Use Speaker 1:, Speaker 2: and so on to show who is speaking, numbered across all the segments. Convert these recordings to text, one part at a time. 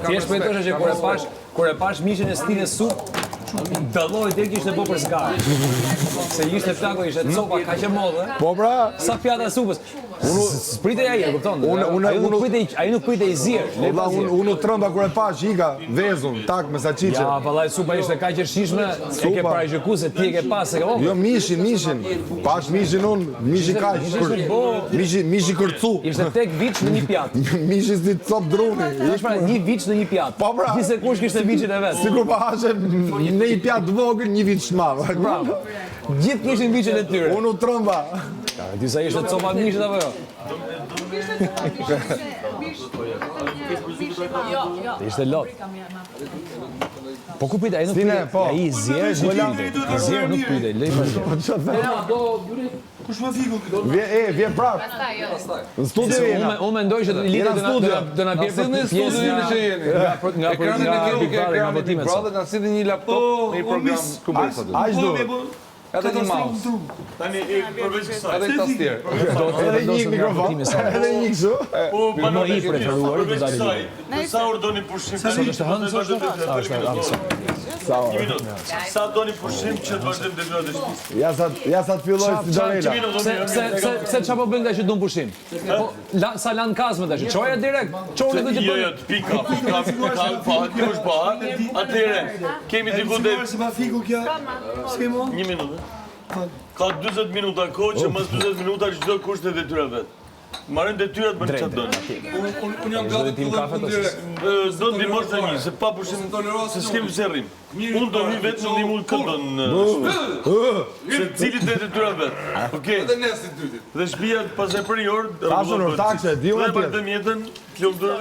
Speaker 1: Thjesht po thosha që kur e pash, kur e pash mishin e Stinës supë, dalloi direkt ishte bërë për zgarë. Se ishte plako, ishte copa kaq e madhe.
Speaker 2: Po pra,
Speaker 1: Sa pjata e supës. Unë s'pritej ai, e kupton?
Speaker 2: Unë- unë-
Speaker 1: ai nuk
Speaker 2: unë-
Speaker 1: pritej, ai nuk pritej i zier. Le
Speaker 2: Valla
Speaker 1: pa zier.
Speaker 2: unë unë u trëmba kur e pash ika vezun, tak me salçiçe.
Speaker 1: Ja, vallai supa ishte kaq e shijshme, e ke
Speaker 2: Supa.
Speaker 1: paragjyku se ti e ke pas, e ke
Speaker 2: Jo mishin, mishin. Pash mishin unë, mishi kaq.
Speaker 1: Ishte
Speaker 2: Kur,
Speaker 1: bo-
Speaker 2: mishi mishi kërcu.
Speaker 1: Ishte tek viç në një pjatë.
Speaker 2: Mishi si cop druni.
Speaker 1: Tash pra, një viç në një pjatë.
Speaker 2: Po, pra.
Speaker 1: Gjithsekush kishte viçin e vet.
Speaker 2: Sikur po hashe në një pjatë të vogël një viç të madh.
Speaker 1: Bravo. Gjithë kishin viçin e tyre.
Speaker 2: Unë u trëmba.
Speaker 1: Di sa ishte copa mishit apo jo? Ishte lot. Po ku pritej? Ai nuk
Speaker 2: Stine,
Speaker 1: pritej.
Speaker 2: po.
Speaker 1: Ai i zier nuk pritej. I zier nuk pritej, lej pa zier.
Speaker 2: Po çfarë them?
Speaker 3: Kush më fiku këtu?
Speaker 2: Vjen, e, vjen prap. Në studio
Speaker 1: Unë
Speaker 2: jena.
Speaker 1: unë mendoj që lidhja
Speaker 2: Jena
Speaker 1: do na
Speaker 2: studio.
Speaker 1: do na- do na bjerë për
Speaker 4: sillni
Speaker 1: pjesë
Speaker 4: studion
Speaker 1: nga
Speaker 4: që jeni.
Speaker 1: nga nga
Speaker 4: Ekranin
Speaker 1: nga
Speaker 4: e keni
Speaker 1: Big
Speaker 4: ke
Speaker 1: Brother, nga
Speaker 4: ekranin Big
Speaker 1: votimet sot.
Speaker 4: Brother, na sillni një laptop
Speaker 3: Po,
Speaker 4: me një
Speaker 3: o,
Speaker 4: program
Speaker 3: mis.
Speaker 4: ku bëj sot.
Speaker 2: Aq duhet.
Speaker 4: Edhe një mouse,
Speaker 5: Tani, e, përveç kësaj.
Speaker 4: edhe një tastier.
Speaker 1: Do të
Speaker 2: Edhe një
Speaker 1: vendosim nga
Speaker 2: mikrofon,
Speaker 1: votimi sot.
Speaker 2: edhe një kështu.
Speaker 5: Po,
Speaker 1: Më i preferuari do
Speaker 5: përveç
Speaker 1: dalë
Speaker 5: kësaj,
Speaker 1: live.
Speaker 5: Sa orë doni pushim?
Speaker 1: Sot është hënë, sot është A, është hënë, sot.
Speaker 2: Sa
Speaker 5: Një minutë. Sa doni pushim që të vazhdojmë detyrat e shtëpisë?
Speaker 2: Ja sa ja sa të filloj si Dorela.
Speaker 1: Pse pse pse pse çfarë po bëjnë tash që duan pushim? Po la, sa lan kazmë tash? Çoja direkt. Çoni do të
Speaker 5: Jo,
Speaker 1: bëjnë.
Speaker 5: jo, të pika, pika, pika, pa, kjo është pa. Atëherë, kemi diku
Speaker 3: Sigurisht
Speaker 5: deri
Speaker 3: se ma fiku kjo. S'ke mo?
Speaker 5: një minutë. Ka 40 minuta kohë që mas 40 minuta çdo kush të detyra vet. Marrin detyrat bën çfarë doni.
Speaker 4: Unë unë jam gati të
Speaker 1: tim
Speaker 4: filloj
Speaker 1: kafe
Speaker 4: punë
Speaker 1: të
Speaker 4: direkt.
Speaker 5: Ë, Do ndihmosh të një, se pa pushim, se s'kemi pse rrim. Unë do hyj vetë në ndihmu këtë në shtëpi. Se cili dhe detyra vet. Okej.
Speaker 4: Edhe ne si dytit.
Speaker 5: Dhe shtëpia pastaj për një orë
Speaker 2: Tashun, ortakse, di unë
Speaker 5: Dhe
Speaker 2: atje.
Speaker 5: vazhdojmë jetën, të lumtur.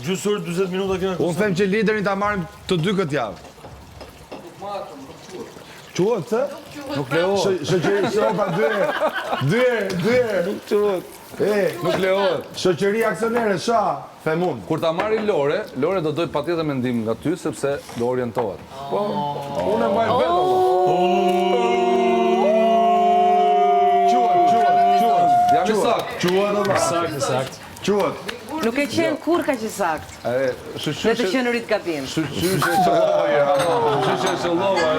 Speaker 5: Gjysmë orë 40 minuta kena.
Speaker 2: Unë them që liderin ta marrim të dy këtë javë. Quhet, pse?
Speaker 4: Nuk lejohet.
Speaker 2: Shoqëri, shopa, dy herë, dy herë, dy herë.
Speaker 4: Nuk quhet.
Speaker 2: E,
Speaker 4: Nuk lejohet.
Speaker 2: shoqëri aksionere, sha, them unë.
Speaker 4: Kur ta marri Lore, Lore do doj patjetër mendim nga ty sepse do orientohet. Po, unë e mbaj vetë apo.
Speaker 2: Quhet, quhet, quhet.
Speaker 4: Jam i saktë.
Speaker 2: Quhet valla.
Speaker 1: Saktë, saktë.
Speaker 2: Quhet.
Speaker 6: Nuk e qenë kur kaq i saktë.
Speaker 4: E,
Speaker 6: Dhe
Speaker 4: shyqyr
Speaker 6: të
Speaker 4: që
Speaker 6: qenurit gabim.
Speaker 4: shyqyr që qëllova, shyqyr që qëllova.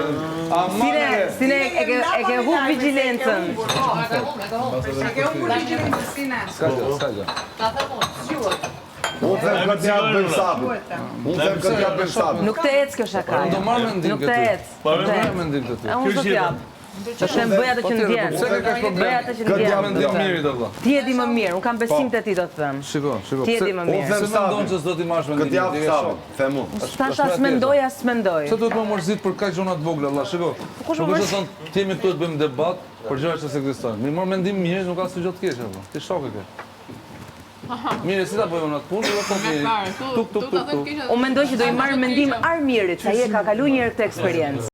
Speaker 4: Aman
Speaker 6: Sine,
Speaker 4: e.
Speaker 6: sine e ke e ke hup vigjilencën.
Speaker 4: S'ka gjë, s'ka gjë.
Speaker 2: Unë them këtë javë bëjmë sabit. Unë them këtë javë bëjmë sabit.
Speaker 6: Nuk të ecë kjo shakaja.
Speaker 4: Unë do marr mendim
Speaker 6: Nuk të
Speaker 4: këty.
Speaker 6: ecë. Nuk të
Speaker 4: Marr
Speaker 6: ecë.
Speaker 4: mendim të ty.
Speaker 6: E unë s'do t'jap. Do të them bëj atë që
Speaker 4: Po tjetër,
Speaker 6: ndjen.
Speaker 4: po pse ke kaq problem?
Speaker 6: Bëj atë që
Speaker 2: Këtë
Speaker 6: ndjen.
Speaker 2: javë
Speaker 4: Mendim mirë do vëlla.
Speaker 6: Ti e di më mirë, unë kam besim te ti do të them.
Speaker 4: Shiko, shiko.
Speaker 6: Ti e di më
Speaker 2: Unë
Speaker 6: mirë.
Speaker 2: them
Speaker 4: Pse mendon
Speaker 2: sabit.
Speaker 4: që s'do t'i marrësh mendimin?
Speaker 2: Këtë javë
Speaker 4: Ti ke shok.
Speaker 2: sabit, them unë.
Speaker 6: Tash as mendoj, as mendoj.
Speaker 4: Pse duhet më mërzit për kaq gjëra të vogla, vëlla? Shiko.
Speaker 6: kush
Speaker 4: Nuk
Speaker 6: më
Speaker 4: është
Speaker 6: mërzit?
Speaker 4: thonë, ti jemi këtu të bëjmë debat për gjëra që s'ekzistojnë. Mi mor mendim mirë, nuk ka asgjë të keqe apo. Ti shok e ke. Mirë, si ta bëjmë unë atë punë, do thotë mirë. Tuk tuk tuk tuk.
Speaker 6: Unë mendoj që do i marr mendim Armirit, se ai e ka kalu një herë këtë eksperiencë.